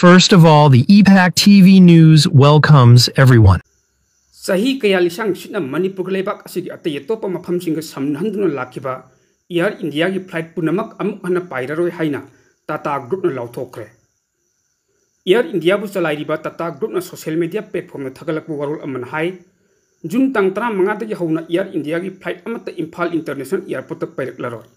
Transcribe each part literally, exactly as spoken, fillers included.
First of all, the E PAC T V News welcomes everyone. ꯆꯍꯤ ꯀꯌꯥ ꯂꯤꯁꯥꯡ ꯁꯤꯠꯅ ꯃꯅꯤꯄꯨꯔꯒ ꯂꯩꯕꯥꯛ ꯑꯁꯤꯒꯤ ꯑꯇꯩ ꯑꯇꯣꯞꯄ ꯃꯐꯝꯁꯤꯡꯒ ꯁꯝꯅꯍꯟꯗꯨꯅ ꯂꯥꯛꯈꯤꯕ ꯏꯌꯥꯔ ꯏꯟꯗꯤꯌꯥꯒꯤ ꯐ꯭ꯂꯥꯏꯠ ꯄꯨꯝꯅꯃꯛ ꯑꯃꯨꯛ ꯍꯟꯅ ꯄꯥꯏꯔꯔꯣꯏ ꯍꯥꯏꯅ ꯇꯥꯇꯥ ꯒ꯭ꯔꯨꯞꯅ ꯂꯥꯎꯊꯣꯛꯈ꯭ꯔꯦ꯫ ꯏꯌꯥꯔ ꯏꯟꯗꯤꯌꯥꯕꯨ ꯆꯂꯥꯏꯔꯤꯕ ꯇꯥꯇꯥ ꯒ꯭ꯔꯨꯞꯅ ꯁꯣꯁꯤꯌꯦꯜ ꯃꯤꯗꯤꯌꯥ ꯄ꯭ꯂꯦꯠꯐꯣꯝꯗ ꯊꯥꯒꯠꯂꯛꯄ ꯋꯥꯔꯣꯜ ꯑꯃꯅ ꯍꯥꯏ, ꯖꯨꯟ ꯇꯥꯡ ꯇꯔꯥꯃꯉꯥꯗꯒꯤ ꯍꯧꯅ ꯏꯌꯥꯔ ꯏꯟꯗꯤꯌꯥꯒꯤ ꯐ꯭ꯂꯥꯏꯠ ꯑꯃꯠꯇ ꯏꯝꯐꯥꯜ ꯏꯟꯇꯔꯅꯦꯁꯅꯦꯜ ꯏꯌꯥꯔꯄꯣꯔꯠꯇ ꯄꯥꯏꯔꯛꯂꯔꯣꯏ꯫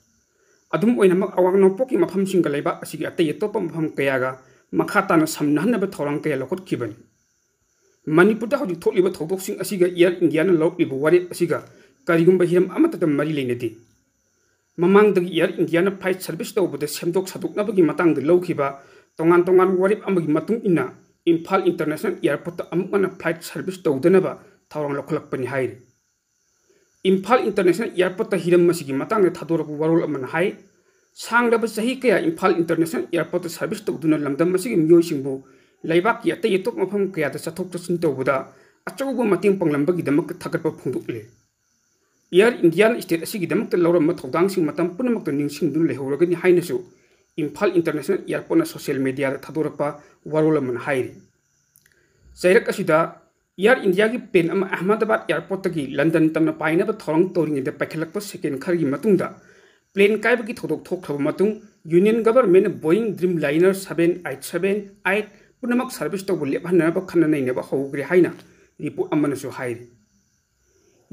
ꯑꯗꯨꯝ ꯑꯣꯏꯅꯃꯛ, ꯑꯋꯥꯡ ꯅꯣꯡꯄꯣꯛꯀꯤ ꯃꯐꯝꯁꯤꯡꯒ ꯂꯩꯕꯥꯛ ꯑꯁꯤꯒꯤ ꯑꯇꯩ ꯑꯇꯣꯞꯄ ꯃꯐꯝ ꯀꯌꯥꯒ ꯃꯈꯥ ꯇꯥꯅ ꯁꯝꯅꯍꯟꯅꯕ ꯊꯧꯔꯥꯡ ꯀꯌꯥ ꯂꯧꯈꯠꯈꯤꯕꯅꯤ꯫ ꯃꯅꯤꯄꯨꯔꯗ ꯍꯧꯖꯤꯛ ꯊꯣꯛꯂꯤꯕ ꯊꯧꯗꯣꯛꯁꯤꯡ ꯑꯁꯤꯒ ꯏꯌꯥꯔ ꯏꯟꯗꯤꯌꯥꯅ ꯂꯧꯔꯛꯂꯤꯕ ꯋꯥꯔꯦꯞ ꯑꯁꯤꯒ ꯀꯔꯤꯒꯨꯝꯕ ꯍꯤꯔꯝ ꯑꯃꯠꯇꯗ ꯃꯔꯤ ꯂꯩꯅꯗꯦ꯫ ꯃꯃꯥꯡꯗꯒꯤ ꯏꯌꯥꯔ ꯏꯟꯗꯤꯌꯥꯅ ꯐ꯭ꯂꯥꯏꯠ ꯁꯔꯚꯤꯁ ꯇꯧꯕꯗ ꯁꯦꯝꯗꯣꯛ ꯁꯥꯗꯣꯛꯅꯕꯒꯤ ꯃꯇꯥꯡꯗ ꯂꯧꯈꯤꯕ ꯇꯣꯉꯥꯟ ꯇꯣꯉꯥꯟꯕ ꯋꯥꯔꯦꯞ ꯑꯃꯒꯤ ꯃꯇꯨꯡ ꯏꯟꯅ, ꯏꯝꯐꯥꯜ ꯏꯟꯇꯔꯅꯦꯁꯅꯦꯜ ꯏꯌꯥꯔꯄꯣꯔꯠꯇ ꯑꯃꯨꯛ ꯍꯟꯅ ꯐ꯭ꯂꯥꯏꯠ ꯁꯔꯚꯤꯁ ꯇꯧꯗꯅꯕ ꯊꯧꯔꯥꯡ ꯂꯧꯈꯠꯂꯛꯄꯅꯤ ꯍꯥꯏꯔꯤ꯫ ꯏꯝꯐꯥꯜ ꯏꯟꯇꯔꯅꯦꯁꯅꯦꯜ ꯏꯌꯥꯔꯄꯣꯔꯠꯇ ꯍꯤꯔꯝ ꯑꯁꯤꯒꯤ ꯃꯇꯥꯡꯗ ꯊꯥꯗꯣꯔꯛꯄ ꯋꯥꯔꯣꯜ ꯑꯃꯅ ꯍꯥꯏ, ꯁꯥꯡꯂꯕ ꯆꯍꯤ ꯀꯌꯥ ꯏꯝꯐꯥꯜ ꯏꯟꯇꯔꯅꯦꯁꯅꯦꯜ ꯏꯌꯥꯔꯄꯣꯔꯠꯇ ꯁꯔꯚꯤꯁ ꯇꯧꯗꯨꯅ ꯂꯝꯗꯝ ꯑꯁꯤꯒꯤ ꯃꯤꯑꯣꯏꯁꯤꯡꯕꯨ ꯂꯩꯕꯥꯛꯀꯤ ꯑꯇꯩ ꯑꯇꯣꯞꯄ ꯃꯐꯝ ꯀꯌꯥꯗ ꯆꯠꯊꯣꯛ ꯆꯠꯁꯤꯟ ꯇꯧꯕꯗ ꯑꯆꯧꯕ ꯃꯇꯦꯡ ꯄꯥꯡꯂꯝꯕꯒꯤꯗꯃꯛꯇ ꯊꯥꯒꯠꯄ ꯐꯣꯡꯗꯣꯛꯂꯤ꯫ ꯏꯌꯥꯔ ꯏꯟꯗꯤꯌꯥꯅ ꯁ꯭ꯇꯦꯠ ꯑꯁꯤꯒꯤꯗꯃꯛꯇ ꯂꯧꯔꯝꯕ ꯊꯧꯗꯥꯡꯁꯤꯡ ꯃꯇꯝ ꯄꯨꯝꯅꯃꯛꯇ ꯅꯤꯡꯁꯤꯡꯗꯨꯅ ꯂꯩꯍꯧꯔꯒꯅꯤ ꯍꯥꯏꯅꯁꯨ ꯏꯝꯐꯥꯜ ꯏꯟꯇꯔꯅꯦꯁꯅꯦꯜ ꯏꯌꯥꯔꯄꯣꯔꯠꯅ ꯁꯣꯁꯤꯌꯦꯜ ꯃꯤꯗꯤꯌꯥꯗ ꯊꯥꯗꯣꯔꯛꯄ ꯋꯥꯔꯣꯜ ꯑꯃꯅ ꯍꯥꯏꯔꯤ꯫ ꯆꯩꯔꯛ ꯑꯁꯤꯗ ꯏꯌꯥꯔ ꯏꯟꯗꯤꯌꯥꯒꯤ ꯄ꯭ꯂꯦꯟ ꯑꯃ ꯑꯍꯃꯗꯥꯕꯥꯗ ꯏꯌꯥꯔꯄꯣꯔꯠꯇꯒꯤ ꯂꯟꯗꯟ ꯇꯝꯅ ꯄꯥꯏꯅꯕ ꯊꯧꯔꯥꯡ ꯇꯧꯔꯤꯉꯩꯗ ꯄꯥꯏꯈꯠꯂꯛꯄ ꯁꯦꯀꯦꯟ ꯈꯔꯒꯤ ꯃꯇꯨꯡꯗ ꯄ꯭ꯂꯦꯟ ꯀꯥꯏꯕꯒꯤ ꯊꯧꯗꯣꯛ ꯊꯣꯛꯈ꯭ꯔꯕ ꯃꯇꯨꯡ, ꯌꯨꯅꯤꯌꯟ ꯒꯚꯔꯟꯃꯦꯟꯠꯅ Boeing dreamliner seven eight seven eight ꯄꯨꯝꯅꯃꯛ ꯁꯔꯚꯤꯁ ꯇꯧꯕ ꯂꯦꯞꯍꯟꯅꯅꯕ ꯈꯟꯅ ꯅꯩꯅꯕ ꯍꯧꯈ꯭ꯔꯦ ꯍꯥꯏꯅ ꯔꯤꯄꯣꯔꯠ ꯑꯃꯅꯁꯨ ꯍꯥꯏꯔꯤ꯫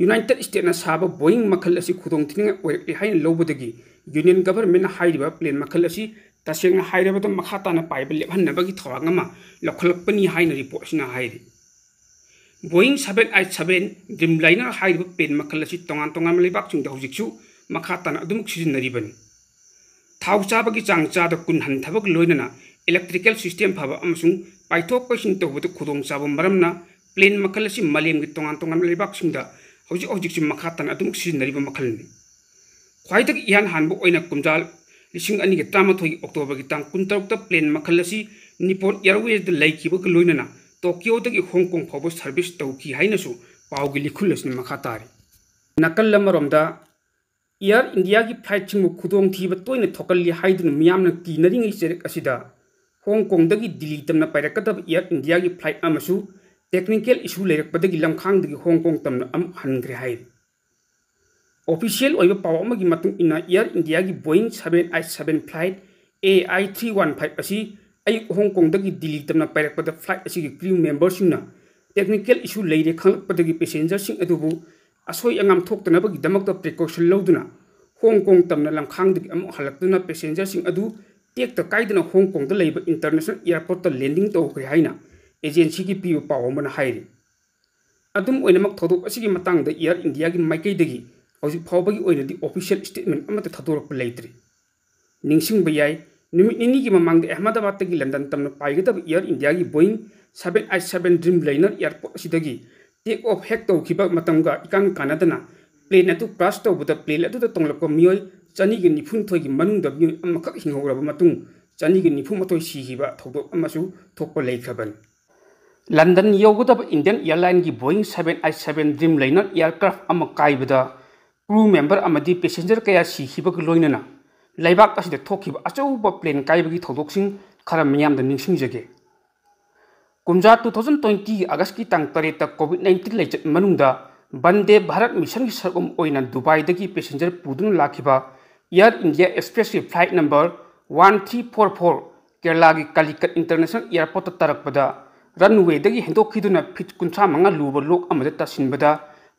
ꯌꯨꯅꯥꯏꯇꯦꯗ ꯁ꯭ꯇꯦꯠꯅ ꯁꯥꯕ ꯕꯣꯌꯤꯡ ꯃꯈꯜ ꯑꯁꯤ ꯈꯨꯗꯣꯡꯊꯤꯅꯤꯡꯉꯥꯏ ꯑꯣꯏꯔꯛꯂꯦ ꯍꯥꯏꯅ ꯂꯧꯕꯗꯒꯤ ꯌꯨꯅꯤꯌꯟ ꯒꯚꯔꯟꯃꯦꯟꯠꯅ ꯍꯥꯏꯔꯤꯕ ꯄ꯭ꯂꯦꯟ ꯃꯈꯜ ꯑꯁꯤ ꯇꯁꯦꯡꯅ ꯍꯥꯏꯔꯕꯗ ꯃꯈꯥ ꯇꯥꯅ ꯄꯥꯏꯕ ꯂꯦꯞꯍꯟꯅꯕꯒꯤ ꯊꯧꯔꯥꯡ ꯑꯃ ꯂꯧꯈꯠꯂꯛꯄꯅꯤ ꯍꯥꯏꯅ ꯔꯤꯄꯣꯔꯠ ꯑꯁꯤꯅ ꯍꯥꯏꯔꯤ꯫ Boeing seven eight seven dreamliner ꯍꯥꯏꯔꯤꯕ ꯄ꯭ꯂꯦꯟ ꯃꯈꯜ ꯑꯁꯤ ꯇꯣꯉꯥꯟ ꯇꯣꯉꯥꯟꯕ ꯂꯩꯕꯥꯛꯁꯤꯡꯗ ꯍꯧꯖꯤꯛꯁꯨ ꯃꯈꯥ ꯇꯥꯅ ꯑꯗꯨꯃꯛ ꯁꯤꯖꯤꯟꯅꯔꯤꯕꯅꯤ꯫ ꯊꯥꯎ ꯆꯥꯕꯒꯤ ꯆꯥꯡ ꯆꯥꯗ ꯀꯨꯟ ꯍꯟꯊꯕꯒ ꯂꯣꯏꯅꯅ ꯏꯂꯦꯛꯇ꯭ꯔꯤꯀꯦꯜ ꯁꯤꯁꯇꯦꯝ ꯐꯕ ꯑꯃꯁꯨꯡ ꯄꯥꯏꯊꯣꯛ ꯄꯥꯏꯁꯤꯟ ꯇꯧꯕꯗ ꯈꯨꯗꯣꯡꯆꯥꯕ ꯃꯔꯝꯅ ꯄ꯭ꯂꯦꯟ ꯃꯈꯜ ꯑꯁꯤ ꯃꯥꯂꯦꯝꯒꯤ ꯇꯣꯉꯥꯟ ꯇꯣꯉꯥꯟꯕ ꯂꯩꯕꯥꯛꯁꯤꯡꯗ ꯍꯧꯖꯤꯛ ꯍꯧꯖꯤꯛꯁꯨ ꯃꯈꯥ ꯇꯥꯅ ꯑꯗꯨꯃꯛ ꯁꯤꯖꯤꯟꯅꯔꯤꯕ ꯃꯈꯜꯅꯤ꯫ ꯈ꯭ꯋꯥꯏꯗꯒꯤ ꯏꯍꯥꯟ ꯍꯥꯟꯕ ꯑꯣꯏꯅ ꯀꯨꯝꯖꯥ ꯂꯤꯁꯤꯡ ꯑꯅꯤꯒ ꯇꯔꯥꯃꯥꯊꯣꯏꯒꯤ ꯑꯣꯛꯇꯣꯕꯔꯒꯤ ꯇꯥꯡ ꯀꯨꯟꯇꯔꯨꯛꯇ ꯄ꯭ꯂꯦꯟ ꯃꯈꯜ ꯑꯁꯤ ꯅꯤꯄꯣꯟ ꯑꯦꯌꯔꯋꯦꯖꯗ ꯂꯩꯈꯤꯕꯒ ꯂꯣꯏꯅꯅ ꯇꯣꯀꯤꯌꯣꯗꯒꯤ ꯍꯣꯡ ꯀꯣꯡ ꯐꯥꯎꯕ ꯁꯔꯚꯤꯁ ꯇꯧꯈꯤ ꯍꯥꯏꯅꯁꯨ ꯄꯥꯎꯒꯤ ꯂꯤꯈꯨꯜ ꯑꯁꯤꯅ ꯃꯈꯥ ꯇꯥꯔꯤ꯫ ꯅꯥꯀꯜ ꯑꯃꯔꯣꯝꯗ, ꯏꯌꯥꯔ ꯏꯟꯗꯤꯌꯥꯒꯤ ꯐ꯭ꯂꯥꯏꯠꯁꯤꯡꯕꯨ ꯈꯨꯗꯣꯡꯊꯤꯕ ꯇꯣꯏꯅ ꯊꯣꯛꯍꯜꯂꯤ ꯍꯥꯏꯗꯨꯅ ꯃꯤꯌꯥꯝꯅ ꯀꯤꯅꯔꯤꯉꯩ ꯆꯩꯔꯛ ꯑꯁꯤꯗ ꯍꯣꯡ ꯀꯣꯡꯗꯒꯤ ꯗꯤꯜꯂꯤ ꯇꯝꯅ ꯄꯥꯏꯔꯛꯀꯗꯕ ꯏꯌꯔ ꯏꯟꯗꯤꯌꯥꯒꯤ ꯐ꯭ꯂꯥꯏꯠ ꯑꯃꯁꯨ ꯇꯦꯛꯅꯤꯀꯦꯜ ꯏꯁꯨ ꯂꯩꯔꯛꯄꯗꯒꯤ ꯂꯝꯈꯥꯡꯗꯒꯤ ꯍꯣꯡ ꯀꯣꯡ ꯇꯝꯅ ꯑꯃꯨꯛ ꯍꯟꯈ꯭ꯔꯦ ꯍꯥꯏꯔꯤ꯫ ꯑꯣꯐꯤꯁꯤꯌꯦꯜ ꯑꯣꯏꯕ ꯄꯥꯎ ꯑꯃꯒꯤ ꯃꯇꯨꯡ ꯏꯟꯅ, ꯏꯌꯔ ꯏꯟꯗꯤꯌꯥꯒꯤ ꯕꯣꯏꯡ seven eight seven flight A I three one five ꯑꯁꯤ ꯑꯌꯨꯛ ꯍꯣꯡ ꯀꯣꯡꯗꯒꯤ ꯗꯤꯜꯂꯤ ꯇꯝꯅ ꯄꯥꯏꯔꯛꯄꯗ ꯐ꯭ꯂꯥꯏꯠ ꯑꯁꯤꯒꯤ ꯀ꯭ꯔꯤꯎ ꯃꯦꯝꯕꯔꯁꯤꯡꯅ ꯇꯦꯛꯅꯤꯀꯦꯜ ꯏꯁꯨ ꯂꯩꯔꯦ ꯈꯪꯂꯛꯄꯗꯒꯤ ꯄꯦꯁꯦꯟꯖꯔꯁꯤꯡ ꯑꯗꯨꯕꯨ ꯑꯁꯣꯏ ꯑꯉꯥꯝ ꯊꯣꯛꯇꯅꯕꯒꯤꯗꯃꯛꯇ ꯄ꯭ꯔꯤꯀꯣꯁꯟ ꯂꯧꯗꯨꯅ ꯍꯣꯡ ꯀꯣꯡ ꯇꯝꯅ ꯂꯝꯈꯥꯡꯗꯒꯤ ꯑꯃꯨꯛ ꯍꯜꯂꯛꯇꯨꯅ ꯄꯦꯁꯦꯟꯖꯔꯁꯤꯡ ꯑꯗꯨ ꯇꯦꯛꯇ ꯀꯥꯏꯗꯅ ꯍꯣꯡ ꯀꯣꯡꯗ ꯂꯩꯕ ꯏꯟꯇꯔꯅꯦꯁꯅꯦꯜ ꯑꯦꯌꯔꯄꯣꯔꯠꯇ ꯂꯦꯟꯗꯤꯡ ꯇꯧꯈ꯭ꯔꯦ ꯍꯥꯏꯅ ꯑꯦꯖꯦꯟꯁꯤꯒꯤ ꯄꯤꯕ ꯄꯥꯎ ꯑꯃꯅ ꯍꯥꯏꯔꯤ꯫ ꯑꯗꯨꯝ ꯑꯣꯏꯅꯃꯛ, ꯊꯧꯗꯣꯛ ꯑꯁꯤꯒꯤ ꯃꯇꯥꯡꯗ ꯏꯌꯔ ꯏꯟꯗꯤꯌꯥꯒꯤ ꯃꯥꯏꯀꯩꯗꯒꯤ ꯍꯧꯖꯤꯛ ꯐꯥꯎꯕꯒꯤ ꯑꯣꯏꯅꯗꯤ ꯑꯣꯐꯤꯁꯤꯌꯦꯜ ꯁ꯭ꯇꯦꯠꯃꯦꯟ ꯑꯃꯠꯇ ꯊꯥꯗꯣꯔꯛꯄ ꯂꯩꯇ꯭ꯔꯤ꯫ ꯅꯤꯡꯁꯤꯡꯕ ꯌꯥꯏ, ꯅꯨꯃꯤꯠ ꯅꯤꯅꯤꯒꯤ ꯃꯃꯥꯡꯗ ꯑꯍꯃꯗꯥꯕꯥꯗꯇꯒꯤ ꯂꯟꯗꯟ ꯇꯝꯅ ꯄꯥꯏꯒꯗꯕ ꯏꯌꯔ ꯏꯟꯗꯤꯌꯥꯒꯤ ꯕꯣꯏꯡ seven eight seven Dreamliner airport ꯑꯁꯤꯗꯒꯤ ꯇꯦꯛ ꯑꯣꯐ ꯍꯦꯛ ꯇꯧꯈꯤꯕ ꯃꯇꯝꯒ ꯏꯀꯥꯟ ꯀꯥꯟꯅꯗꯅ ꯄ꯭ꯂꯦꯟ ꯑꯗꯨ ꯀ꯭ꯔꯥꯁ ꯇꯧꯕꯗ ꯄ꯭ꯂꯦꯟ ꯑꯗꯨꯗ ꯇꯣꯡꯂꯛꯄ ꯃꯤꯑꯣꯏ ꯆꯅꯤꯒ ꯅꯤꯐꯨꯅꯤꯊꯣꯏꯒꯤ ꯃꯅꯨꯡꯗ ꯃꯤꯑꯣꯏ ꯑꯃꯈꯛ ꯍꯤꯡꯍꯧꯔꯕ ꯃꯇꯨꯡ, ꯆꯅꯤꯒ ꯅꯤꯐꯨꯃꯥꯊꯣꯏ ꯁꯤꯈꯤꯕ ꯊꯧꯗꯣꯛ ꯑꯃꯁꯨ ꯊꯣꯛꯄ ꯂꯩꯈ꯭ꯔꯕꯅꯤ꯫ ꯂꯟꯗꯟ ꯌꯧꯒꯗꯕ ꯏꯟꯗꯤꯌꯟ ꯑꯦꯌꯔꯂꯥꯏꯟꯒꯤ Boeing seven eight seven Dreamliner aircraft ꯑꯃ ꯀꯥꯏꯕꯗ ꯀ꯭ꯔꯨ ꯃꯦꯝꯕꯔ ꯑꯃꯗꯤ ꯄꯦꯁꯦꯟꯖꯔ ꯀꯌꯥ ꯁꯤꯈꯤꯕꯒ ꯂꯣꯏꯅꯅ ꯂꯩꯕꯥꯛ ꯑꯁꯤꯗ ꯊꯣꯛꯈꯤꯕ ꯑꯆꯧꯕ ꯄ꯭ꯂꯦꯟ ꯀꯥꯏꯕꯒꯤ ꯊꯧꯗꯣꯛꯁꯤꯡ ꯈꯔ ꯃꯤꯌꯥꯝꯗ ꯅꯤꯡꯁꯤꯡꯖꯒꯦ꯫ ꯀꯨꯝꯖꯥ two thousand twenty ꯑꯥꯒꯁꯀꯤ ꯇꯥꯡ ꯇꯔꯦꯠꯇ ꯀꯣꯚꯤꯗ ꯅꯥꯏꯟꯇꯤꯟ ꯂꯩꯆꯠ ꯃꯅꯨꯡꯗ ꯕꯟꯗꯦ ꯚꯥꯔꯠ ꯃꯤꯁꯟꯒꯤ ꯁꯔꯨꯛ ꯑꯃ ꯑꯣꯏꯅ ꯗꯨꯕꯥꯏꯗꯒꯤ ꯄꯦꯁꯦꯟꯖꯔ ꯄꯨꯗꯨꯅ ꯂꯥꯛꯈꯤꯕ year India ꯑꯦꯛꯁꯄ꯭ꯔꯦꯁꯀꯤ flight number one three four four ꯀꯦꯔꯂꯥꯒꯤ ꯀꯥꯂꯤꯀꯠ ꯏꯟꯇꯔꯅꯦꯁꯅꯦꯜ ꯑꯦꯌꯔꯄꯣꯔꯠꯇ ꯇꯥꯔꯛꯄꯗ ꯔꯟꯋꯦꯗꯒꯤ ꯍꯦꯟꯗꯣꯛꯈꯤꯗꯨꯅ ꯐꯤꯠ ꯀꯨꯟꯊ꯭ꯔꯥ ꯃꯉꯥ ꯂꯨꯕ ꯂꯣꯛ ꯑꯃꯗ ꯇꯥꯁꯤꯟꯕꯗ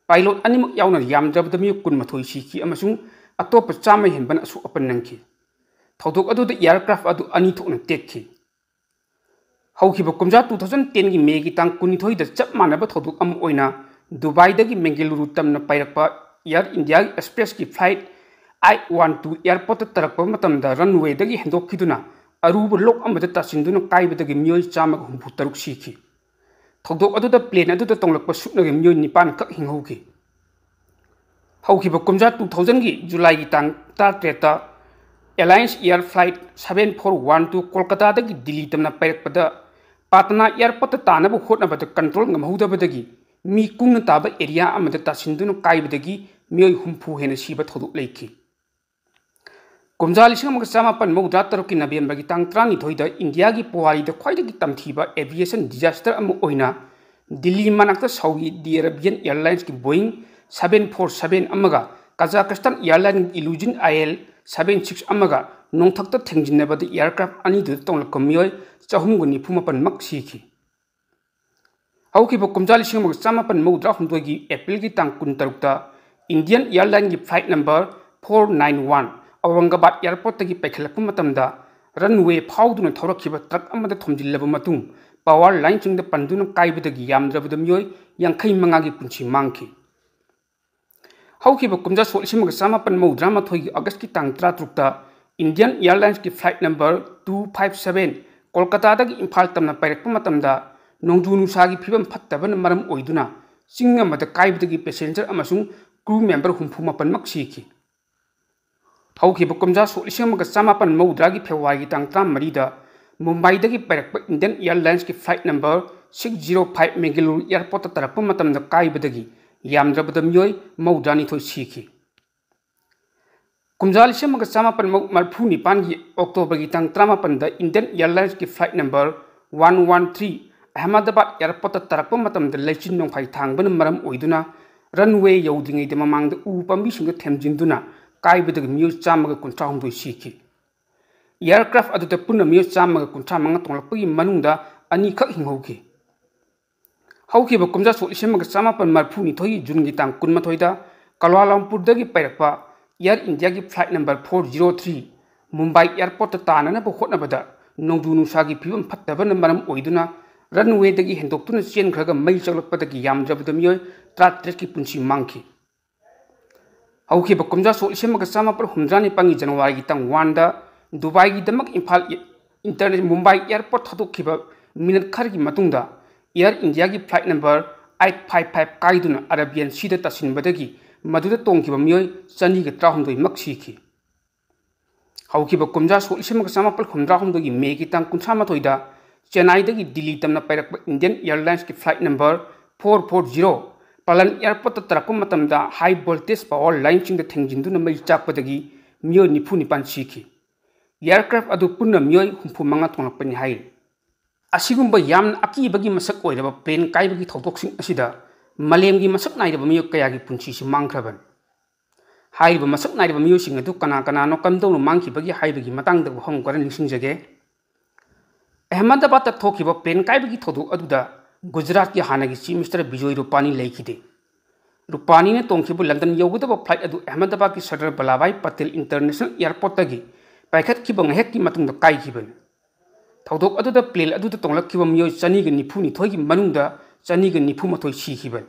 ꯄꯥꯏꯂꯣꯠ ꯑꯅꯤꯃꯛ ꯌꯥꯎꯅ ꯌꯥꯝꯗ꯭ꯔꯕꯗ ꯃꯤꯑꯣꯏ ꯀꯨꯟꯃꯥꯊꯣꯏ ꯁꯤꯈꯤ ꯑꯃꯁꯨꯡ ꯑꯇꯣꯞꯄ ꯆꯥꯝꯃ ꯍꯦꯟꯕꯅ ꯑꯁꯣꯛ ꯑꯄꯟ ꯅꯪꯈꯤ꯫ ꯊꯧꯗꯣꯛ ꯑꯗꯨꯗ ꯑꯦꯌꯔꯀ꯭ꯔꯥꯐ ꯑꯗꯨ ꯑꯅꯤ ꯊꯣꯛꯅ ꯇꯦꯛꯈꯤ꯫ ꯍꯧꯈꯤꯕ ꯀꯨꯝꯖꯥ two thousand tenꯒꯤ ꯃꯦꯒꯤ ꯇꯥꯡ ꯀꯨꯟꯅꯤꯊꯣꯏꯗ ꯆꯞ ꯃꯥꯟꯅꯕ ꯊꯧꯗꯣꯛ ꯑꯃ ꯑꯣꯏꯅ ꯗꯨꯕꯥꯏꯗꯒꯤ ꯃꯦꯡꯒꯂꯨꯔꯨ ꯇꯝꯅ ꯄꯥꯏꯔꯛꯄ ꯏꯌꯔ ꯏꯟꯗꯤꯌꯥꯒꯤ ꯑꯦꯛꯁꯄ꯭ꯔꯦꯁꯀꯤ ꯐ꯭ꯂꯥꯏꯠ eight one two ꯑꯦꯌꯔꯄꯣꯔꯠꯇ ꯇꯥꯔꯛꯄ ꯃꯇꯝꯗ ꯔꯟꯋꯦꯗꯒꯤ ꯍꯦꯟꯗꯣꯛꯈꯤꯗꯨꯅ ꯑꯔꯨꯕ ꯂꯣꯛ ꯑꯃꯗ ꯇꯥꯁꯤꯟꯗꯨꯅ ꯀꯥꯏꯕꯗꯒꯤ ꯃꯤꯑꯣꯏ ꯆꯥꯝꯃꯒ ꯍꯨꯝꯐꯨ ꯇꯔꯨꯛ ꯁꯤꯈꯤ꯫ ꯊꯧꯗꯣꯛ ꯑꯗꯨꯗ ꯄ꯭ꯂꯦꯟ ꯑꯗꯨꯗ ꯇꯣꯡꯂꯛꯄ ꯁꯨꯞꯅꯒꯤ ꯃꯤꯑꯣꯏ ꯅꯤꯄꯥꯟ ꯈꯛ ꯍꯤꯡꯍꯧꯈꯤ꯫ ꯍꯧꯈꯤꯕ ꯀꯨꯝꯖꯥ two thousandꯒꯤ ꯖꯨꯂꯥꯏꯒꯤ ꯇꯥꯡ ꯇꯔꯥꯇꯔꯦꯠꯇ Alliance Air Flight seven four one two ꯀꯣꯜꯀꯇꯥꯗꯒꯤ ꯗꯤꯜꯂꯤ ꯇꯝꯅ ꯄꯥꯏꯔꯛꯄꯗ ꯄꯥꯇꯅꯥ ꯑꯦꯌꯔꯄꯣꯔꯠꯇ ꯇꯥꯅꯕ ꯍꯣꯠꯅꯕꯗ ꯀꯟꯇ꯭ꯔꯣꯜ ꯉꯝꯍꯧꯗꯕꯗꯒꯤ ꯃꯤ ꯀꯨꯡꯅ ꯇꯥꯕ ꯑꯦꯔꯤꯌꯥ ꯑꯃꯗ ꯇꯥꯁꯤꯟꯗꯨꯅ ꯀꯥꯏꯕꯗꯒꯤ ꯃꯤꯑꯣꯏ ꯍꯨꯝꯐꯨ ꯍꯦꯟꯅ ꯁꯤꯕ ꯊꯧꯗꯣꯛ ꯂꯩꯈꯤ꯫ ꯀꯨꯝꯖꯥ ꯂꯤꯁꯤꯡ ꯑꯃꯒ ꯆꯥꯃꯥꯄꯟ ꯃꯧꯗ꯭ꯔꯥ ꯇꯔꯨꯛꯀꯤ ꯅꯕꯦꯝꯕꯔꯒꯤ ꯇꯥꯡ ꯇꯔꯥꯅꯤꯊꯣꯏꯗ ꯏꯟꯗꯤꯌꯥꯒꯤ ꯄꯨꯋꯥꯔꯤꯗ ꯈ꯭ꯋꯥꯏꯗꯒꯤ ꯇꯝꯊꯤꯕ aviation disaster ꯑꯃ ꯑꯣꯏꯅ ꯗꯤꯜꯂꯤ ꯃꯅꯥꯛꯇ ꯁꯥꯎꯗꯤ ꯑꯔꯥꯕꯤꯌꯥꯟ ꯑꯦꯌꯥꯔꯂꯥꯏꯟꯁꯀꯤ Boeing seven four seven ꯑꯃꯒ Kazakhstan airline Iluzin IL seven six ꯑꯃꯒ ꯅꯣꯡꯊꯛꯇ ꯊꯦꯡꯖꯤꯟꯅꯕꯗ aircraft ꯑꯅꯤꯗꯨꯗ ꯇꯣꯡꯂꯛꯄ ꯃꯤꯑꯣꯏ ꯆꯍꯨꯝꯒ ꯅꯤꯐꯨ ꯃꯥꯄꯟꯃꯛ ꯁꯤꯈꯤ꯫ ꯍꯧꯈꯤꯕ ꯀꯨꯝꯖꯥ ꯂꯤꯁꯤꯡ ꯑꯃꯒ ꯆꯥꯃꯥꯄꯟ ꯃꯧꯗ꯭ꯔꯥ ꯍꯨꯝꯗꯣꯏꯒꯤ ꯑꯦꯄ꯭ꯔꯤꯜꯒꯤ ꯇꯥꯡ ꯀꯨꯟꯇꯔꯨꯛꯇ Indian Airlineꯒꯤ flight number four nine one Aurangabad airportꯇꯒꯤ ꯄꯥꯏꯈꯠꯂꯛꯄ ꯃꯇꯝꯗ runway ꯐꯥꯎꯗꯨꯅ ꯊꯧꯔꯛꯈꯤꯕ truck ꯑꯃꯗ ꯊꯣꯝꯖꯤꯜꯂꯕ ꯃꯇꯨꯡ power lineꯁꯤꯡꯗ ꯄꯟꯗꯨꯅ ꯀꯥꯏꯕꯗꯒꯤ ꯌꯥꯝꯗ꯭ꯔꯕꯗ ꯃꯤꯑꯣꯏ ꯌꯥꯡꯈꯩ ꯃꯉꯥꯒꯤ ꯄꯨꯟꯁꯤ ꯃꯥꯡꯈꯤ꯫ ꯍꯧꯈꯤꯕ ꯀꯨꯝꯖꯥ ꯁꯣꯛ ꯂꯤꯁꯤꯡ ꯑꯃꯒ ꯆꯥꯃꯥꯄꯟ ꯃꯧꯗ꯭ꯔꯥ ꯃꯥꯊꯣꯏꯒꯤ Augustꯀꯤ ꯇꯥꯡ ꯇꯔꯥꯇꯔꯨꯛꯇ Indian Airlinesꯀꯤ flight number two five seven ꯀꯣꯜꯀꯇꯥꯗꯒꯤ ꯏꯝꯐꯥꯜ ꯇꯝꯅ ꯄꯥꯏꯔꯛꯄ ꯃꯇꯝꯗ ꯅꯣꯡꯖꯨ ꯅꯨꯡꯁꯥꯒꯤ ꯐꯤꯕꯝ ꯐꯠꯇꯕꯅ ꯃꯔꯝ ꯑꯣꯏꯗꯨꯅ ꯆꯤꯡ ꯑꯃꯗ ꯀꯥꯏꯕꯗꯒꯤ passenger ꯑꯃꯁꯨꯡ crew member ꯍꯨꯝꯐꯨ ꯃꯥꯄꯟꯃꯛ ꯁꯤꯈꯤ꯫ ꯍꯧꯈꯤꯕ ꯀꯨꯝꯖꯥ ꯁꯣꯛ ꯂꯤꯁꯤꯡ ꯑꯃꯒ ꯆꯥꯃꯥꯄꯟ ꯃꯧꯗ꯭ꯔꯥꯒꯤ ꯐꯦꯕ꯭ꯔꯨꯋꯥꯔꯤꯒꯤ ꯇꯥꯡ ꯇꯔꯥꯃꯔꯤꯗ ꯃꯨꯝꯕꯥꯏꯗꯒꯤ ꯄꯥꯏꯔꯛꯄ Indian Airlinesꯀꯤ flight number six zero five Mangalore airportꯇ ꯇꯥꯔꯛꯄ ꯃꯇꯝꯗ ꯀꯥꯏꯕꯗꯒꯤ ꯌꯥꯝꯗ꯭ꯔꯕꯗ ꯃꯤꯑꯣꯏ ꯃꯧꯗ꯭ꯔꯥꯅꯤꯊꯣꯏ ꯁꯤꯈꯤ꯫ ꯀꯨꯝꯖꯥ ꯂꯤꯁꯤꯡ ꯑꯃꯒ ꯆꯥꯃꯥꯄꯟ ꯃꯔꯤꯐꯨ ꯅꯤꯄꯥꯟꯒꯤ Octoberꯒꯤ ꯇꯥꯡ ꯇꯔꯥꯃꯥꯄꯟꯗ Indian Airlinesꯀꯤ flight number one one three Ahmedabad airportꯇ ꯇꯥꯔꯛꯄ ꯃꯇꯝꯗ ꯂꯩꯆꯤꯟ ꯅꯣꯡꯐꯥꯏ ꯊꯥꯡꯕꯅ ꯃꯔꯝ ꯑꯣꯏꯗꯨꯅ runway ꯌꯧꯗ꯭ꯔꯤꯉꯩꯗ ꯃꯃꯥꯡꯗ ꯎ ꯄꯥꯝꯕꯤꯁꯤꯡꯗ ꯊꯦꯝꯖꯤꯟꯗꯨꯅ ꯀꯥꯏꯕꯗꯒꯤ ꯃꯤꯑꯣꯏ ꯆꯥꯝꯃꯒ ꯀꯨꯟꯊ꯭ꯔꯥ ꯍꯨꯝꯗꯣꯏ ꯁꯤꯈꯤ꯫ Aircraft ꯑꯗꯨꯗ ꯄꯨꯟꯅ ꯃꯤꯑꯣꯏ ꯆꯥꯝꯃꯒ ꯀꯨꯟꯊ꯭ꯔꯥ ꯃꯉꯥ ꯇꯣꯡꯂꯛꯄꯒꯤ ꯃꯅꯨꯡꯗ ꯑꯅꯤꯈꯛ ꯍꯤꯡꯍꯧꯈꯤ꯫ ꯍꯧꯈꯤꯕ ꯀꯨꯝꯖꯥ ꯁꯣꯛ ꯂꯤꯁꯤꯡ ꯑꯃꯒ ꯆꯥꯃꯥꯄꯟ ꯃꯔꯤꯐꯨ ꯅꯤꯊꯣꯏꯒꯤ Juneꯒꯤ ꯇꯥꯡ ꯀꯨꯟꯃꯥꯊꯣꯏꯗ ꯀ꯭ꯋꯥꯂꯥꯂꯝꯄꯨꯔꯗꯒꯤ ꯄꯥꯏꯔꯛꯄ Air Indiaꯒꯤ flight number four zero three Mumbai airportꯇ ꯇꯥꯅꯅꯕ ꯍꯣꯠꯅꯕꯗ ꯅꯣꯡꯖꯨ ꯅꯨꯡꯁꯥꯒꯤ ꯐꯤꯕꯝ ꯐꯠꯇꯕꯅ ꯃꯔꯝ ꯑꯣꯏꯗꯨꯅ runwayꯗꯒꯤ ꯍꯦꯟꯗꯣꯛꯇꯨꯅ ꯆꯦꯟꯈ꯭ꯔꯒ ꯃꯩ ꯆꯥꯛꯂꯛꯄꯗꯒꯤ ꯌꯥꯝꯗ꯭ꯔꯕꯗ ꯃꯤꯑꯣꯏ ꯇꯔꯥꯇꯔꯦꯠꯀꯤ ꯄꯨꯟꯁꯤ ꯃꯥꯡꯈꯤ꯫ ꯍꯧꯈꯤꯕ ꯀꯨꯝꯖꯥ ꯁꯣꯛ ꯂꯤꯁꯤꯡ ꯑꯃꯒ ꯆꯥꯃꯥꯄꯟ ꯍꯨꯝꯗ꯭ꯔꯥ ꯅꯤꯄꯥꯟꯒꯤ Januaryꯒꯤ ꯇꯥꯡ oneꯗ ꯗꯨꯕꯥꯏꯒꯤꯗꯃꯛ ꯏꯝꯐꯥꯜ ꯏꯟꯇꯔꯅꯦ-, ꯃꯨꯝꯕꯥꯏ airport ꯊꯥꯗꯣꯛꯈꯤꯕ minute ꯈꯔꯒꯤ ꯃꯇꯨꯡꯗ Air Indiaꯒꯤ flight number eight five five ꯀꯥꯏꯗꯨꯅ Arabian Seaꯗ ꯇꯥꯁꯤꯟꯕꯗꯒꯤ ꯃꯗꯨꯗ ꯇꯣꯡꯈꯤꯕ ꯃꯤꯑꯣꯏ ꯆꯅꯤꯒ ꯇꯔꯥꯍꯨꯝꯗꯣꯏꯃꯛ ꯁꯤꯈꯤ꯫ ꯍꯧꯈꯤꯕ ꯀꯨꯝꯖꯥ ꯁꯣꯛ ꯂꯤꯁꯤꯡ ꯑꯃꯒ ꯆꯥꯃꯥꯄꯟ ꯍꯨꯝꯗ꯭ꯔꯥꯍꯨꯝꯗꯣꯏꯒꯤ Mayꯒꯤ ꯇꯥꯡ ꯀꯨꯟꯊ꯭ꯔꯥ ꯃꯥꯊꯣꯏꯗ ꯆꯦꯟꯅꯥꯏꯗꯒꯤ ꯗꯤꯜꯂꯤ ꯇꯝꯅ ꯄꯥꯏꯔꯛꯄ Indian Airlinesꯀꯤ flight number four four zero ꯄꯥꯂꯟ airportꯇ ꯇꯥꯔꯛꯄ ꯃꯇꯝꯗ high voltage power lineꯁꯤꯡꯗ ꯊꯦꯡꯖꯤꯟꯗꯨꯅ ꯃꯩ ꯆꯥꯛꯄꯗꯒꯤ ꯃꯤꯑꯣꯏ ꯅꯤꯐꯨ ꯅꯤꯄꯥꯟ ꯁꯤꯈꯤ꯫ Aircraft ꯑꯗꯨ ꯄꯨꯟꯅ ꯃꯤꯑꯣꯏ ꯍꯨꯝꯐꯨ ꯃꯉꯥ ꯇꯣꯡꯂꯛꯄꯅꯤ ꯍꯥꯏꯔꯤ꯫ ꯑꯁꯤꯒꯨꯝꯕ ꯌꯥꯝꯅ ꯑꯀꯤꯕꯒꯤ ꯃꯁꯛ ꯑꯣꯏꯔꯕ plane ꯀꯥꯏꯕꯒꯤ ꯊꯧꯗꯣꯛꯁꯤꯡ ꯑꯁꯤꯗ ꯃꯥꯂꯦꯝꯒꯤ ꯃꯁꯛ ꯅꯥꯏꯔꯕ ꯃꯤꯑꯣꯏ ꯀꯌꯥꯒꯤ ꯄꯨꯟꯁꯤꯁꯨ ꯃꯥꯡꯈ꯭ꯔꯕꯅꯤ꯫ ꯍꯥꯏꯔꯤꯕ ꯃꯁꯛ ꯅꯥꯏꯔꯕ ꯃꯤꯑꯣꯏꯁꯤꯡ ꯑꯗꯨ ꯀꯅꯥ ꯀꯅꯥꯅꯣ, ꯀꯝꯗꯧꯅ ꯃꯥꯡꯈꯤꯕꯒꯦ ꯍꯥꯏꯕꯒꯤ ꯃꯇꯥꯡꯗ ꯋꯥꯍꯪ ꯈꯔ ꯅꯤꯡꯁꯤꯡꯖꯒꯦ꯫ ꯑꯍꯃꯗꯥꯕꯥꯗꯇ ꯊꯣꯛꯈꯤꯕ plane ꯀꯥꯏꯕꯒꯤ ꯊꯧꯗꯣꯛ ꯑꯗꯨꯗ ꯒꯨꯖꯔꯥꯠꯀꯤ ꯍꯥꯟꯅꯒꯤ Chief Minister ꯕꯤꯖꯣꯏ ꯔꯨꯄꯥꯅꯤ ꯂꯩꯈꯤꯗꯦ꯫ ꯔꯨꯄꯥꯅꯤꯅ ꯇꯣꯡꯈꯤꯕ ꯂꯟꯗꯟ ꯌꯧꯒꯗꯕ flight ꯑꯗꯨ ꯑꯍꯃꯗꯥꯕꯥꯗꯀꯤ ꯁꯔꯗꯥꯔ ꯚꯜꯂꯥꯚꯥꯏ ꯄꯇꯦꯜ International Airportꯇꯒꯤ ꯄꯥꯏꯈꯠꯈꯤꯕ ꯉꯥꯏꯍꯥꯛꯀꯤ ꯃꯇꯨꯡꯗ ꯀꯥꯏꯈꯤꯕꯅꯤ꯫ ꯊꯧꯗꯣꯛ ꯑꯗꯨꯗ plane ꯑꯗꯨꯗ ꯇꯣꯡꯂꯛꯈꯤꯕ ꯃꯤꯑꯣꯏ ꯆꯅꯤꯒ ꯅꯤꯐꯨ ꯅꯤꯊꯣꯏꯒꯤ ꯃꯅꯨꯡꯗ ꯆꯅꯤꯒ ꯅꯤꯐꯨ ꯃꯥꯊꯣꯏ ꯁꯤꯈꯤꯕꯅꯤ꯫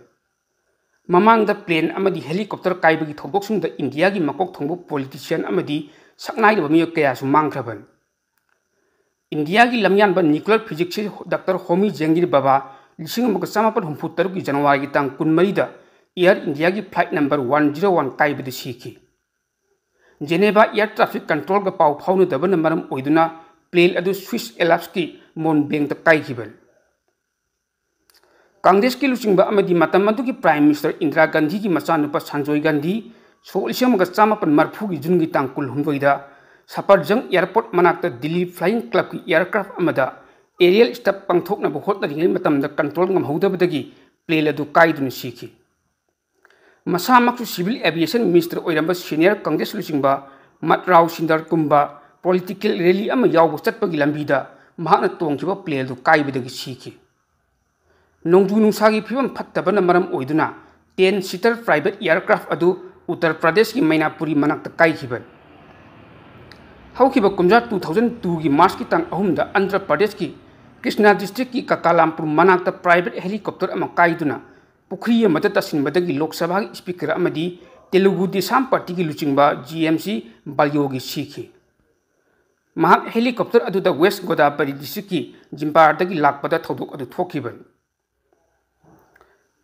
ꯃꯃꯥꯡꯗ plane ꯑꯃꯗꯤ helicopter ꯀꯥꯏꯕꯒꯤ ꯊꯧꯗꯣꯛꯁꯤꯡꯗ ꯏꯟꯗꯤꯌꯥꯒꯤ ꯃꯀꯣꯛ ꯊꯣꯡꯕ politician ꯑꯃꯗꯤ ꯁꯛꯅꯥꯏꯔꯕ ꯃꯤꯑꯣꯏ ꯀꯌꯥꯁꯨ ꯃꯥꯡꯈ꯭ꯔꯕꯅꯤ꯫ ꯏꯟꯗꯤꯌꯥꯒꯤ ꯂꯝꯌꯥꯟꯕ nuclear physicist Doctor Homi Jehangir Bhabha ꯂꯤꯁꯤꯡ ꯑꯃꯒ ꯆꯃꯥꯄꯟ ꯍꯨꯝꯐꯨ ꯇꯔꯨꯛꯀꯤ ꯖꯅꯋꯥꯔꯤꯒꯤ ꯇꯥꯡ ꯀꯨꯟꯃꯔꯤꯗ Air Indiaꯒꯤ flight number one zero one ꯀꯥꯏꯕꯗ ꯁꯤꯈꯤ꯫ Geneva Air Traffic Controlꯒ ꯄꯥꯎ ꯐꯥꯎꯅꯗꯕꯅ ꯃꯔꯝ ꯑꯣꯏꯗꯨꯅ plane ꯑꯗꯨ Swiss Alpsꯀꯤ ꯃꯣꯟꯕꯦꯡꯗ ꯀꯥꯏꯈꯤꯕꯅꯤ꯫ ꯀꯪꯒ꯭ꯔꯦꯁꯀꯤ ꯂꯨꯆꯤꯡꯕ ꯑꯃꯗꯤ ꯃꯇꯝ ꯑꯗꯨꯒꯤ Prime Minister ꯏꯟꯗꯤꯔꯥ ꯒꯥꯟꯙꯤꯒꯤ ꯃꯆꯥꯅꯨꯄꯥ ꯁꯟꯖꯣꯏ ꯒꯥꯟꯙꯤ ꯁꯣꯛ ꯂꯤꯁꯤꯡ ꯑꯃꯒ ꯆꯃꯥꯄꯟ ꯃꯔꯤꯐꯨꯒꯤ ꯖꯨꯟꯒꯤ ꯇꯥꯡ ꯀꯨꯟꯍꯨꯝꯗꯣꯏꯗ ꯁꯐꯔꯖꯪ Airport ꯃꯅꯥꯛꯇ ꯗꯤꯜꯂꯤ Flying Clubꯀꯤ aircraft ꯑꯃꯗ aerial stab ꯄꯥꯡꯊꯣꯛꯅꯕ ꯍꯣꯠꯅꯔꯤꯉꯩ ꯃꯇꯝꯗ control ꯉꯝꯍꯧꯗꯕꯗꯒꯤ plane ꯑꯗꯨ ꯀꯥꯏꯗꯨꯅ ꯁꯤꯈꯤ꯫ ꯃꯁꯥꯃꯛꯁꯨ Civil Aviation Minister ꯑꯣꯏꯔꯝꯕ senior ꯀꯪꯒ꯭ꯔꯦꯁ ꯂꯨꯆꯤꯡꯕ ꯃꯠꯔꯥꯎ ꯁꯤꯟꯗꯔ ꯀꯨꯝꯕ political rally ꯑꯃ ꯌꯥꯎꯕ ꯆꯠꯄꯒꯤ ꯂꯝꯕꯤꯗ ꯃꯍꯥꯛꯅ ꯇꯣꯡꯈꯤꯕ plane ꯑꯗꯨ ꯀꯥꯏꯕꯗꯒꯤ ꯁꯤꯈꯤ꯫ ꯅꯣꯡꯖꯨ ꯅꯨꯡꯁꯥꯒꯤ ꯐꯤꯕꯝ ꯐꯠꯇꯕꯅ ꯃꯔꯝ ꯑꯣꯏꯗꯨꯅ ten seater private aircraft ꯑꯗꯨ ꯎꯠꯇꯔ ꯄ꯭ꯔꯗꯦꯁꯀꯤ ꯃꯩꯅꯥꯄꯨꯔꯤ ꯃꯅꯥꯛꯇ ꯀꯥꯏꯈꯤꯕꯅꯤ꯫ ꯍꯧꯈꯤꯕ ꯀꯨꯝꯖꯥ two thousand twoꯒꯤ Marchꯀꯤ ꯇꯥꯡ ꯑꯍꯨꯝꯗ ꯑꯟꯙ꯭ꯔ ꯄ꯭ꯔꯗꯦꯁꯀꯤ ꯀ꯭ꯔꯤꯁꯅꯥ districtꯀꯤ ꯀꯀꯥꯂꯥꯝꯄꯨꯔ ꯃꯅꯥꯛꯇ private helicopter ꯑꯃ ꯀꯥꯏꯗꯨꯅ ꯄꯨꯈ꯭ꯔꯤ ꯑꯃꯗ ꯇꯥꯁꯤꯟꯕꯗꯒꯤ ꯂꯣꯛ ꯁꯚꯥꯒꯤ Speaker ꯑꯃꯗꯤ ꯇꯦꯂꯨꯒꯨ ꯗꯦꯁꯥꯝ ꯄꯥꯔꯇꯤꯒꯤ ꯂꯨꯆꯤꯡꯕ G M C ꯕꯥꯜꯌꯣꯒꯤ ꯁꯤꯈꯤ꯫ ꯃꯍꯥꯛ helicopter ꯑꯗꯨꯗ West Godavari districtꯀꯤ ꯖꯤꯝꯄꯥꯔꯗꯒꯤ ꯂꯥꯛꯄꯗ ꯊꯧꯗꯣꯛ ꯑꯗꯨ ꯊꯣꯛꯈꯤꯕꯅꯤ꯫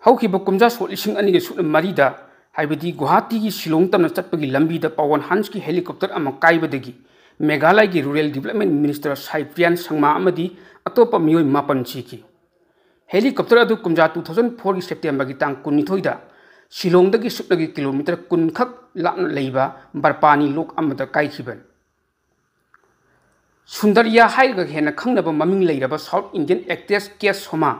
ꯍꯧꯈꯤꯕ ꯀꯨꯝꯖꯥ ꯁꯣꯛ ꯂꯤꯁꯤꯡ ꯑꯅꯤꯒ ꯁꯨꯞꯅ ꯃꯔꯤꯗ, ꯍꯥꯏꯕꯗꯤ ꯒꯨꯋꯥꯍꯥꯇꯤꯒꯤ ꯁꯤꯂꯣꯡ ꯇꯝꯅ ꯆꯠꯄꯒꯤ ꯂꯝꯕꯤꯗ ꯄꯋꯟ ꯍꯟꯁꯀꯤ helicopter ꯑꯃ ꯀꯥꯏꯕꯗꯒꯤ ꯃꯦꯘꯥꯂꯌꯒꯤ Rural Development Minister ꯁꯥꯏ ꯄ꯭ꯔꯤꯌꯥꯟ ꯁꯪꯃꯥ ꯑꯃꯗꯤ ꯑꯇꯣꯞꯄ ꯃꯤꯑꯣꯏ ꯃꯥꯄꯟ ꯁꯤꯈꯤ꯫ Helicopter ꯑꯗꯨ ꯀꯨꯝꯖꯥ two thousand fourꯒꯤ Septemberꯒꯤ ꯇꯥꯡ ꯀꯨꯟꯅꯤꯊꯣꯏꯗ ꯁꯤꯂꯣꯡꯗꯒꯤ ꯁꯨꯞꯅꯒꯤ ꯀꯤꯂꯣꯃꯤꯇꯔ ꯀꯨꯟ ꯈꯛ ꯂꯥꯞꯅ ꯂꯩꯕ ꯕꯔꯄꯥꯅꯤ ꯂꯣꯛ ꯑꯃꯗ ꯀꯥꯏꯈꯤꯕꯅꯤ꯫ ꯁꯨꯟꯗꯔꯤꯌꯥ ꯍꯥꯏꯔꯒ ꯍꯦꯟꯅ ꯈꯪꯅꯕ ꯃꯃꯤꯡ ꯂꯩꯔꯕ South Indian actress ꯀꯦ ꯁꯣꯃꯥ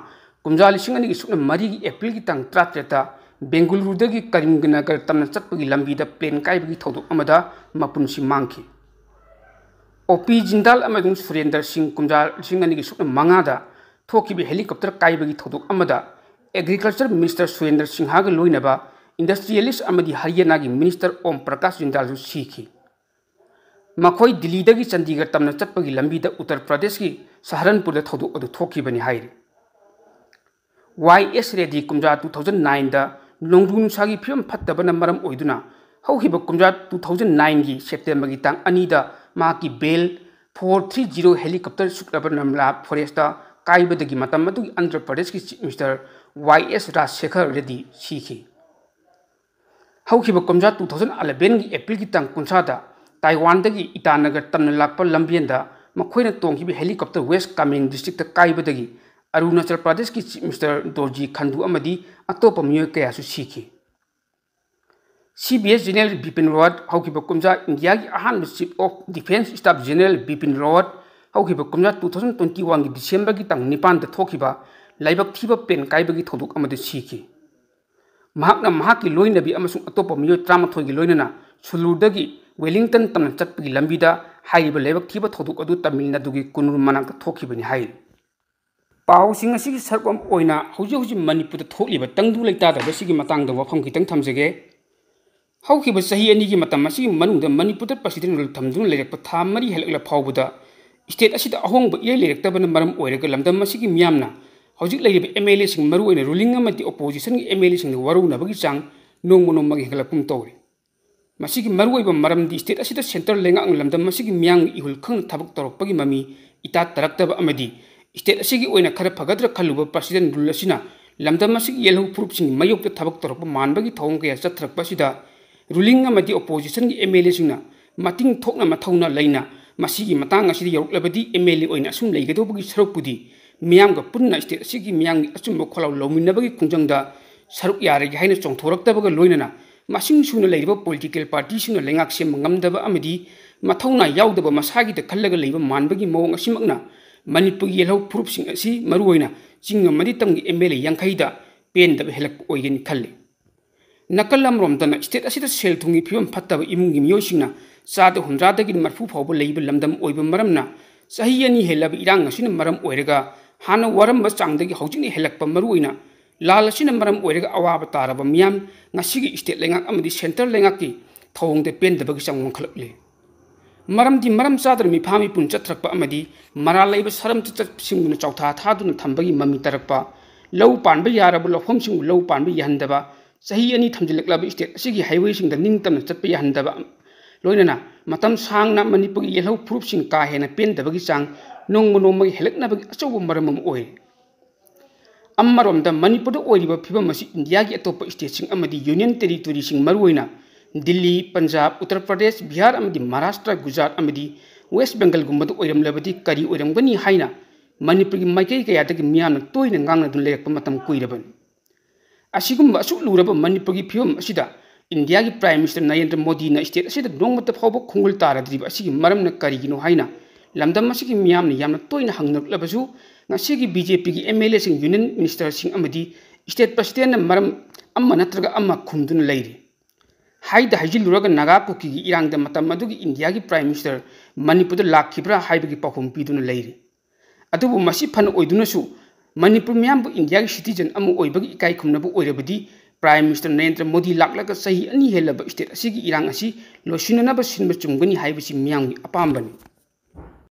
ꯀꯨꯝꯖꯥ ꯂꯤꯁꯤꯡ ꯑꯅꯤꯒꯤ ꯁꯨꯞꯅ ꯃꯔꯤꯒꯤ ꯑꯦꯄ꯭ꯔꯤꯜꯒꯤ ꯇꯥꯡ ꯇꯔꯥꯇꯔꯦꯠꯇ ꯕꯦꯡꯒꯂꯨꯔꯨꯗꯒꯤ ꯀꯔꯤꯝꯅꯒꯔ ꯇꯝꯅ ꯆꯠꯄꯒꯤ ꯂꯝꯕꯤꯗ ꯄ꯭ꯂꯦꯟ ꯀꯥꯏꯕꯒꯤ ꯊꯧꯗꯣꯛ ꯑꯃꯗ ꯃꯄꯨꯟꯁꯤ ꯃꯥꯡꯈꯤ꯫ ꯑꯣ ꯄꯤ ꯖꯤꯟꯗꯥꯜ ꯑꯃꯁꯨꯡ ꯁꯨꯔꯦꯟꯗꯔ ꯁꯤꯡ ꯀꯨꯝꯖꯥ ꯂꯤꯁꯤꯡ ꯑꯅꯤꯒꯤ ꯁꯨꯞꯅ ꯃꯉꯥꯗ ꯊꯣꯛꯈꯤꯕ ꯍꯦꯂꯤꯀꯣꯞꯇꯔ ꯀꯥꯏꯕꯒꯤ ꯊꯧꯗꯣꯛ ꯑꯃꯗ Agriculture Minister ꯁꯨꯔꯦꯟꯗꯔ ꯁꯤꯡꯍꯒ ꯂꯣꯏꯅꯕ industrialist ꯑꯃꯗꯤ ꯍꯔꯤꯌꯥꯅꯥꯒꯤ Minister ꯑꯣꯝ ꯄ꯭ꯔꯀꯥꯁ ꯖꯤꯟꯗꯥꯜꯁꯨ ꯁꯤꯈꯤ꯫ ꯃꯈꯣꯏ ꯗꯤꯜꯂꯤꯗꯒꯤ ꯆꯟꯗꯤꯒꯔ ꯇꯝꯅ ꯆꯠꯄꯒꯤ ꯂꯝꯕꯤꯗ ꯎꯠꯇꯔ ꯄ꯭ꯔꯗꯦꯁꯀꯤ ꯁꯍꯥꯔꯟꯄꯨꯔꯗ ꯊꯧꯗꯣꯛ ꯑꯗꯨ ꯊꯣꯛꯈꯤꯕꯅꯤ ꯍꯥꯏꯔꯤ꯫ ꯋꯥꯏ ꯑꯦꯁ ꯔꯦꯗꯤ ꯀꯨꯝꯖꯥ two thousand nineꯗ ꯅꯣꯡꯖꯨ ꯅꯨꯡꯁꯥꯒꯤ ꯐꯤꯕꯝ ꯐꯠꯇꯕꯅ ꯃꯔꯝ ꯑꯣꯏꯗꯨꯅ ꯍꯧꯈꯤꯕ ꯀꯨꯝꯖꯥ two thousand nineꯒꯤ ꯁꯦꯞꯇꯦꯝꯕꯔꯒꯤ ꯇꯥꯡ ꯑꯅꯤꯗ ꯃꯍꯥꯛꯀꯤ Bell four three zero helicopter ꯁꯨꯛꯂꯕ ꯅꯝꯂꯥ ꯐꯣꯔꯦꯁꯇ ꯀꯥꯏꯕꯗꯒꯤ ꯃꯇꯝ ꯑꯗꯨꯒꯤ ꯑꯟꯙ꯭ꯔ ꯄ꯭ꯔꯗꯦꯁꯀꯤ Chief Minister Y S Rajasekhara Reddy ꯁꯤꯈꯤ꯫ ꯍꯧꯈꯤꯕ ꯀꯨꯝꯖꯥ two thousand elevenꯒꯤ ꯑꯦꯄ꯭ꯔꯤꯜꯒꯤ ꯇꯥꯡ ꯀꯨꯟꯊ꯭ꯔꯥꯗ ꯇꯥꯏꯋꯥꯟꯗꯒꯤ ꯏꯇꯥꯅꯒꯔ ꯇꯝꯅ ꯂꯥꯛꯄ ꯂꯝꯕꯦꯟꯗ ꯃꯈꯣꯏꯅ ꯇꯣꯡꯈꯤꯕ ꯍꯦꯂꯤꯀꯣꯞꯇꯔ ꯋꯦꯁ ꯀꯥꯃꯦꯡ ꯗꯤꯁꯇ꯭ꯔꯤꯛꯇ ꯀꯥꯏꯕꯗꯒꯤ ꯑꯔꯨꯅꯥꯆꯜ ꯄ꯭ꯔꯗꯦꯁꯀꯤ Chief Minister ꯗꯣꯔꯖꯤ ꯈꯟꯗꯨ ꯑꯃꯗꯤ ꯑꯇꯣꯞꯄ ꯃꯤꯑꯣꯏ ꯀꯌꯥꯁꯨ ꯁꯤꯈꯤ꯫ ꯁꯤ ꯕꯤ ꯑꯦꯁ General ꯕꯤꯄꯤꯟ ꯔꯥꯋꯠ, ꯍꯧꯈꯤꯕ ꯀꯨꯝꯖꯥ ꯏꯟꯗꯤꯌꯥꯒꯤ ꯑꯍꯥꯟꯕ Chief of Defence Staff General Bipin ꯔꯥꯋꯠ, ꯍꯧꯈꯤꯕ ꯀꯨꯝꯖꯥ two thousand twenty oneꯒꯤ ꯗꯤꯁꯦꯝꯕꯔꯒꯤ ꯇꯥꯡ ꯅꯤꯄꯥꯟꯗ ꯊꯣꯛꯈꯤꯕ ꯂꯥꯏꯕꯛ ꯊꯤꯕ ꯄ꯭ꯂꯦꯟ ꯀꯥꯏꯕꯒꯤ ꯊꯧꯗꯣꯛ ꯑꯃꯗ ꯁꯤꯈꯤ꯫ ꯃꯍꯥꯛꯅ ꯃꯍꯥꯛꯀꯤ ꯂꯣꯏꯅꯕꯤ ꯑꯃꯁꯨꯡ ꯑꯇꯣꯞꯄ ꯃꯤꯑꯣꯏ ꯇꯔꯥꯃꯥꯊꯣꯏꯒꯤ ꯂꯣꯏꯅꯅ ꯁꯨꯂꯨꯔꯗꯒꯤ ꯋꯦꯂꯤꯡꯇꯟ ꯇꯝꯅ ꯆꯠꯄꯒꯤ ꯂꯝꯕꯤꯗ ꯍꯥꯏꯔꯤꯕ ꯂꯥꯏꯕꯛ ꯊꯤꯕ ꯊꯧꯗꯣꯛ ꯑꯗꯨ ꯇꯥꯃꯤꯜ ꯅꯥꯗꯨꯒꯤ ꯀꯨꯟꯅꯨꯔ ꯃꯅꯥꯛꯇ ꯊꯣꯛꯈꯤꯕꯅꯤ ꯍꯥꯏꯔꯤ꯫ ꯄꯥꯎꯁꯤꯡ ꯑꯁꯤꯒꯤ ꯁꯔꯨꯛ ꯑꯃ ꯑꯣꯏꯅ ꯍꯧꯖꯤꯛ ꯍꯧꯖꯤꯛ ꯃꯅꯤꯄꯨꯔꯗ ꯊꯣꯛꯂꯤꯕ ꯇꯪꯗꯨ ꯂꯩꯇꯥꯗꯕ ꯑꯁꯤꯒꯤ ꯃꯇꯥꯡꯗ ꯋꯥꯐꯝ ꯈꯤꯇꯪ ꯊꯝꯖꯒꯦ꯫ ꯍꯧꯈꯤꯕ ꯆꯍꯤ ꯑꯅꯤꯒꯤ ꯃꯇꯝ ꯑꯁꯤꯒꯤ ꯃꯅꯨꯡꯗ ꯃꯅꯤꯄꯨꯔꯗ President rule ꯊꯝꯗꯨꯅ ꯂꯩꯔꯛꯄ ꯊꯥ ꯃꯔꯤ ꯍꯦꯜꯂꯛꯂ ꯐꯥꯎꯕꯗ state ꯑꯁꯤꯗ ꯑꯍꯣꯡꯕ ꯏꯔꯩ ꯂꯩꯔꯛꯇꯕꯅ ꯃꯔꯝ ꯑꯣꯏꯔꯒ ꯂꯝꯗꯝ ꯑꯁꯤꯒꯤ ꯃꯤꯌꯥꯝꯅ ꯍꯧꯖꯤꯛ ꯂꯩꯔꯤꯕ M L Aꯁꯤꯡ, ꯃꯔꯨꯑꯣꯏꯅ ruling ꯑꯃꯗꯤ oppositionꯒꯤ M L Aꯁꯤꯡꯅ ꯋꯥꯔꯧꯅꯕꯒꯤ ꯆꯥꯡ ꯅꯣꯡꯃ ꯅꯣꯡꯃꯒꯤ ꯍꯦꯟꯒꯠꯂꯛꯄꯒꯨꯝ ꯇꯧꯔꯤ꯫ ꯃꯁꯤꯒꯤ ꯃꯔꯨꯑꯣꯏꯕ ꯃꯔꯝꯗꯤ state ꯑꯁꯤꯗ centre ꯂꯩꯉꯥꯛꯅ ꯂꯝꯗꯝ ꯑꯁꯤꯒꯤ ꯃꯤꯌꯥꯝꯒꯤ ꯏꯍꯨꯜ ꯈꯪꯅ ꯊꯕꯛ ꯇꯧꯔꯛꯄꯒꯤ ꯃꯃꯤ ꯏꯇꯥ ꯇꯥꯔꯛꯇꯕ ꯑꯃꯗꯤ state ꯑꯁꯤꯒꯤ ꯑꯣꯏꯅ ꯈꯔ ꯐꯒꯗ꯭ꯔꯥ ꯈꯜꯂꯨꯕ President rule ꯑꯁꯤꯅ ꯂꯝꯗꯝ ꯑꯁꯤꯒꯤ ꯌꯦꯜꯍꯧ ꯐꯨꯔꯨꯞꯁꯤꯡꯒꯤ ꯃꯥꯌꯣꯛꯇ ꯊꯕꯛ ꯇꯧꯔꯛꯄ ꯃꯥꯟꯕꯒꯤ ꯊꯧꯑꯣꯡ ꯀꯌꯥ ꯆꯠꯊꯔꯛꯄ ꯑꯁꯤꯗ ruling ꯑꯃꯗꯤ oppositionꯒꯤ M L Aꯁꯤꯡꯅ ꯃꯇꯤꯡ ꯊꯣꯛꯅ ꯃꯊꯧꯅ ꯂꯩꯅ ꯃꯁꯤꯒꯤ ꯃꯇꯥꯡ ꯑꯁꯤꯗ ꯌꯧꯔꯛꯂꯕꯗꯤ M L A ꯑꯣꯏꯅ ꯑꯁꯨꯝ ꯂꯩꯒꯗꯧꯕꯒꯤ ꯁꯔꯨꯛꯄꯨꯗꯤ ꯃꯤꯌꯥꯝꯒ ꯄꯨꯟꯅ state ꯑꯁꯤꯒꯤ ꯃꯤꯌꯥꯝꯒꯤ ꯑꯆꯨꯝꯕ ꯈꯣꯜꯂꯥꯎ ꯂꯧꯃꯤꯟꯅꯕꯒꯤ ꯈꯣꯡꯖꯪꯗ ꯁꯔꯨꯛ ꯌꯥꯔꯒꯦ ꯍꯥꯏꯅ ꯆꯣꯡꯊꯣꯔꯛꯇꯕꯒ ꯂꯣꯏꯅꯅ ꯃꯁꯤꯡ ꯁꯨꯅ ꯂꯩꯔꯤꯕ political partyꯁꯤꯡꯅ ꯂꯩꯉꯥꯛ ꯁꯦꯝꯕ ꯉꯝꯗꯕ ꯑꯃꯗꯤ ꯃꯊꯧꯅꯥ ꯌꯥꯎꯗꯕ ꯃꯁꯥꯒꯤꯗ ꯈꯜꯂꯒ ꯂꯩꯕ ꯃꯥꯟꯕꯒꯤ ꯃꯑꯣꯡ ꯑꯁꯤꯃꯛꯅ ꯃꯅꯤꯄꯨꯔꯒꯤ ꯌꯦꯜꯍꯧ ꯐꯨꯔꯨꯞꯁꯤꯡ ꯑꯁꯤ ꯃꯔꯨꯑꯣꯏꯅ ꯆꯤꯡ ꯑꯃꯗꯤ ꯇꯝꯒꯤ MLA ꯌꯥꯡꯈꯩꯗ ꯄꯦꯟꯗꯕ ꯍꯦꯜꯂꯛꯄ ꯑꯣꯏꯒꯅꯤ ꯈꯜꯂꯤ꯫ ꯅꯥꯀꯜ ꯑꯃꯔꯣꯝꯗꯅ state ꯑꯁꯤꯗ ꯁꯦꯜ ꯊꯨꯝꯒꯤ ꯐꯤꯕꯝ ꯐꯠꯇꯕ ꯏꯃꯨꯡꯒꯤ ꯃꯤꯑꯣꯏꯁꯤꯡꯅ ꯆꯥꯗ ꯍꯨꯝꯗ꯭ꯔꯥꯗꯒꯤ ꯃꯔꯤꯐꯨ ꯐꯥꯎꯕ ꯂꯩꯕ ꯂꯝꯗꯝ ꯑꯣꯏꯕ ꯃꯔꯝꯅ ꯆꯍꯤ ꯑꯅꯤ ꯍꯦꯜꯂꯕ ꯏꯔꯥꯡ ꯑꯁꯤꯅ ꯃꯔꯝ ꯑꯣꯏꯔꯒ ꯍꯥꯟꯅ ꯋꯥꯔꯝꯕ ꯆꯥꯡꯗꯒꯤ ꯍꯧꯖꯤꯛꯅ ꯍꯦꯜꯂꯛꯄ, ꯃꯔꯨꯑꯣꯏꯅ ꯂꯥꯜ ꯑꯁꯤꯅ ꯃꯔꯝ ꯑꯣꯏꯔꯒ ꯑꯋꯥꯕ ꯇꯥꯔꯕ ꯃꯤꯌꯥꯝ ꯉꯁꯤꯒꯤ state ꯂꯩꯉꯥꯛ ꯑꯃꯗꯤ centre ꯂꯩꯉꯥꯛꯀꯤ ꯊꯧꯑꯣꯡꯗ ꯄꯦꯟꯗꯕꯒꯤ ꯆꯥꯡ ꯋꯥꯡꯈꯠꯂꯛꯂꯤ꯫ ꯃꯔꯝꯗꯤ ꯃꯔꯝ ꯆꯥꯗꯅ ꯃꯤꯐꯥ ꯃꯤꯄꯨꯟ ꯆꯠꯊꯔꯛꯄ ꯑꯃꯗꯤ ꯃꯔꯥꯜ ꯂꯩꯕ ꯁꯔꯝ ꯆꯠꯆꯠꯁꯤꯡꯗꯨꯅ ꯆꯥꯎꯊꯥ ꯊꯥꯗꯨꯅ ꯊꯝꯕꯒꯤ ꯃꯃꯤ ꯇꯥꯔꯛꯄ, ꯂꯧ ꯄꯥꯟꯕ ꯌꯥꯔꯕ ꯂꯧꯐꯝꯁꯤꯡꯕꯨ ꯂꯧ ꯄꯥꯟꯕ ꯌꯥꯍꯟꯗꯕ, ꯆꯍꯤ ꯑꯅꯤ ꯊꯝꯖꯤꯜꯂꯛꯂꯕ state ꯑꯁꯤꯒꯤ highwayꯁꯤꯡꯗ ꯅꯤꯡꯇꯝꯅ ꯆꯠꯄ ꯌꯥꯍꯟꯗꯕ, ꯂꯣꯏꯅꯅ ꯃꯇꯝ ꯁꯥꯡꯅ ꯃꯅꯤꯄꯨꯔꯒꯤ ꯌꯦꯜꯍꯧ ꯐꯨꯔꯨꯞꯁꯤꯡ ꯀꯥ ꯍꯦꯟꯅ ꯄꯦꯟꯗꯕꯒꯤ ꯆꯥꯡ ꯅꯣꯡꯃ ꯅꯣꯡꯃꯒꯤ ꯍꯦꯜꯂꯛꯅꯕꯒꯤ ꯑꯆꯧꯕ ꯃꯔꯝ ꯑꯃ ꯑꯣꯏꯔꯤ꯫ ꯑꯃꯔꯣꯝꯗ ꯃꯅꯤꯄꯨꯔꯗ ꯑꯣꯏꯔꯤꯕ ꯐꯤꯕꯝ ꯑꯁꯤ ꯏꯟꯗꯤꯌꯥꯒꯤ ꯑꯇꯣꯞꯄ stateꯁꯤꯡ ꯑꯃꯗꯤ Union Territoryꯁꯤꯡ, ꯃꯔꯨꯑꯣꯏꯅ ꯗꯤꯜꯂꯤ, ꯄꯟꯖꯥꯕ, ꯎꯠꯇꯔ ꯄ꯭ꯔꯗꯦꯁ, ꯕꯤꯍꯥꯔ ꯑꯃꯗꯤ ꯃꯍꯥꯔꯥꯁꯇ꯭ꯔ, ꯒꯨꯖꯔꯥꯠ ꯑꯃꯗꯤ ꯋꯦꯁ ꯕꯦꯡꯒꯜꯒꯨꯝꯕꯗ ꯑꯣꯏꯔꯝꯂꯕꯗꯤ ꯀꯔꯤ ꯑꯣꯏꯔꯝꯒꯅꯤ ꯍꯥꯏꯅ ꯃꯅꯤꯄꯨꯔꯒꯤ ꯃꯥꯏꯀꯩ ꯀꯌꯥꯗꯒꯤ ꯃꯤꯌꯥꯝꯅ ꯇꯣꯏꯅ ꯉꯥꯡꯅꯗꯨꯅ ꯂꯩꯔꯛꯄ ꯃꯇꯝ ꯀꯨꯏꯔꯕꯅꯤ꯫ ꯑꯁꯤꯒꯨꯝꯕ ꯑꯁꯨꯛ ꯂꯨꯔꯕ ꯃꯅꯤꯄꯨꯔꯒꯤ ꯐꯤꯕꯝ ꯑꯁꯤꯗ ꯏꯟꯗꯤꯌꯥꯒꯤ Prime Minister ꯅꯔꯦꯟꯗ꯭ꯔ ꯃꯣꯗꯤꯅ state ꯑꯁꯤꯗ ꯅꯣꯡꯃꯇ ꯐꯥꯎꯕ ꯈꯣꯡꯒꯨꯜ ꯇꯥꯔꯗ꯭ꯔꯤꯕ ꯑꯁꯤꯒꯤ ꯃꯔꯝꯅ ꯀꯔꯤꯒꯤꯅꯣ ꯍꯥꯏꯅ ꯂꯝꯗꯝ ꯑꯁꯤꯒꯤ ꯃꯤꯌꯥꯝꯅ ꯌꯥꯝꯅ ꯇꯣꯏꯅ ꯍꯪꯅꯔꯛꯂꯕꯁꯨ, ꯉꯁꯤꯒꯤ BJPꯒꯤ MLAꯁꯤꯡ, Union Ministerꯁꯤꯡ ꯑꯃꯗꯤ state Presidentꯅ ꯃꯔꯝ ꯑꯃ ꯅꯠꯇ꯭ꯔꯒ ꯑꯃ ꯈꯨꯝꯗꯨꯅ ꯂꯩꯔꯤ꯫ ꯍꯥꯏꯗ ꯍꯥꯏꯖꯤꯜꯂꯨꯔꯒ ꯅꯥꯒꯥ ꯀꯨꯀꯤꯒꯤ ꯏꯔꯥꯡꯗ ꯃꯇꯝ ꯑꯗꯨꯒꯤ ꯏꯟꯗꯤꯌꯥꯒꯤ Prime Minister ꯃꯅꯤꯄꯨꯔꯗ ꯂꯥꯛꯈꯤꯕ꯭ꯔꯥ ꯍꯥꯏꯕꯒꯤ ꯄꯥꯎꯈꯨꯝ ꯄꯤꯗꯨꯅ ꯂꯩꯔꯤ꯫ ꯑꯗꯨꯕꯨ ꯃꯁꯤ ꯐꯅ ꯑꯣꯏꯗꯨꯅꯁꯨ, ꯃꯅꯤꯄꯨꯔ ꯃꯤꯌꯥꯝꯕꯨ ꯏꯟꯗꯤꯌꯥꯒꯤ citizen ꯑꯃ ꯑꯣꯏꯕꯒꯤ ꯏꯀꯥꯏ ꯈꯨꯝꯅꯕ ꯑꯣꯏꯔꯕꯗꯤ, Prime Minister ꯅꯔꯦꯟꯗ꯭ꯔ ꯃꯣꯗꯤ ꯂꯥꯛꯂꯒ ꯆꯍꯤ ꯑꯅꯤ ꯍꯦꯜꯂꯕ state ꯑꯁꯤꯒꯤ ꯏꯔꯥꯡ ꯑꯁꯤ ꯂꯣꯏꯁꯤꯟꯅꯅꯕ ꯁꯤꯟꯕ ꯆꯨꯝꯒꯅꯤ ꯍꯥꯏꯕꯁꯤ ꯃꯤꯌꯥꯝꯒꯤ ꯑꯄꯥꯝꯕꯅꯤ꯫